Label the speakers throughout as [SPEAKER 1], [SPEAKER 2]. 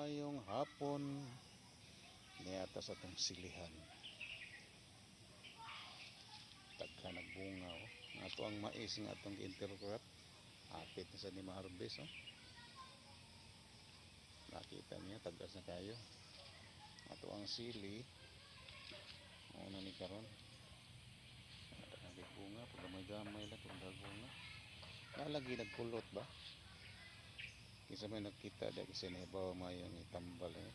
[SPEAKER 1] Maayong hapon. Niata sa atong silihan. Daghan nagbunga oh. Nga ato ang mais nga atong gi-intercrop. Hapit na sa ni ma-harvest oh. Nakita niya tagas na kayo. Ato ang sili. Mao na ni karon. Daghan kay bunga, pagamay-gamay lang kung bunga. Nalagi nagkulot ba? Kinsa may nakita da kasi nahibaw mayong itambal eh.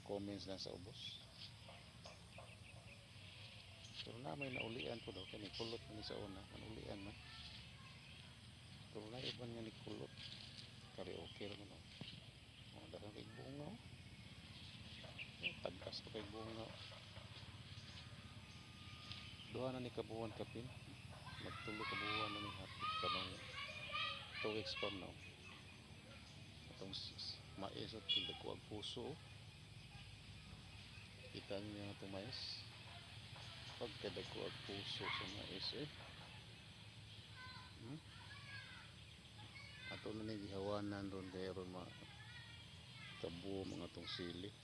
[SPEAKER 1] Comments lang sa ubos. Pero na may naulian po daw kani kulot ni sa una, naulian man. Pero na iban nga ni kulot. Kari okay ra man oh. Oh, daghan kay bunga oh. Oh, tagas pa kay bunga. Oh. Duha na ni kabuwan kapin. Magtulo ka buwan na ni hapit kanang 2 weeks from now. Atong mais at dako ang puso. Oh. Kita niyo itong mais. Pagkadako ang puso sa mais eh. Ato na ni gihawanan ron kay aron ma kabuo mga tong sili.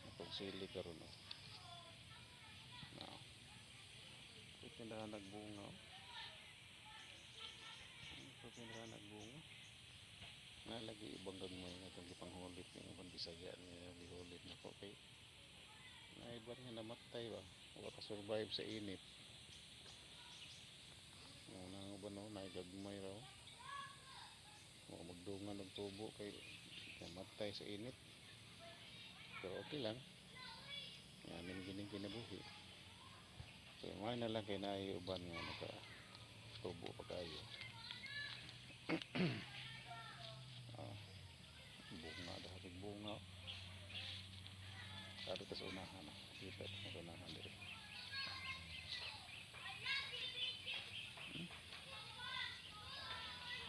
[SPEAKER 1] Atong sili karon oh. Now. Ito na nagbunga oh. Ito na nagbunga. Nalagi ibang gagmay nga itong gipanghulit ni ibang Bisaya niya gihulit na ko kay naiban nga namatay ba, wa ka survive sa init. Mo na ba no, naigagmay raw mo magdungan og tubo kay namatay sa init, pero okay lang nganin gining kinabuhi. So may na lang kay naay uban nga naka tubo pa kayo. Ah, bunga dahil bunga Kari tas unahan ah. Kita tas unahan diri.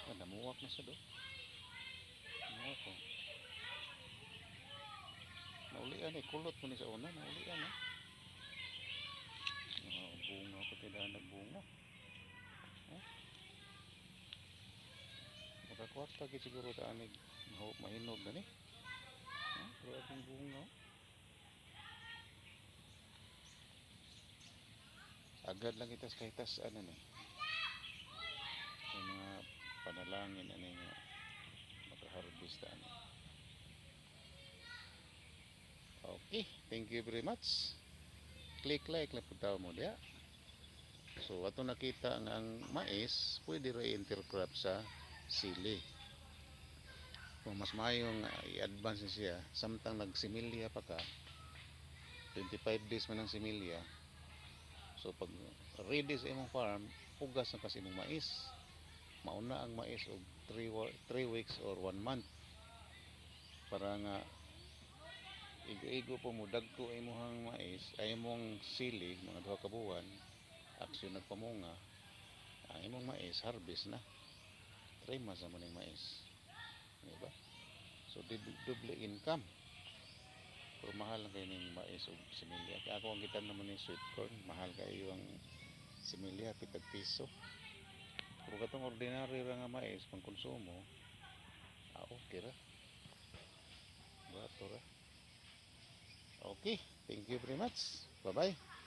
[SPEAKER 1] Ah, namuwak na siya do. Namuwak oh. Naulian eh, kulot mo ni sa una, naulian eh. Oh, bunga pati dahil nagbunga. Eh? Makakwarta gid siguro ta anig mahinog na ni. Eh, grabe bunga. Oh. Agad lang kita sa kahitas ano ni. Yung mga panalangin ani nga makaharvest ta ani. Okay, thank you very much. Click like lang pud mo diya. So ato nakita nga ang mais pwede ra i-intercrop sa sili. Kung mas maayo nga i-advance ni siya samtang nagsimilya pa ka, 25 days man ang similya. So pag ready sa imong farm, hugas na kasi imong mais. Mauna ang mais og 3 weeks or 1 month para nga igo-igo po mo dagko imong mais ay imong sili mga 2 ka buwan aksyon nagpamunga ang imong mais, harvest na. 3 months naman yung mais, di ba? So double income. Pero mahal lang kayo ning mais og similya. Kaya ako ang gitan naman ni sweet corn, mahal kayo ang similya, pitag piso. Pero katong ordinary ra nga mais pang konsumo, ah, okay ra. Bato ra. Okay, thank you very much. Bye-bye.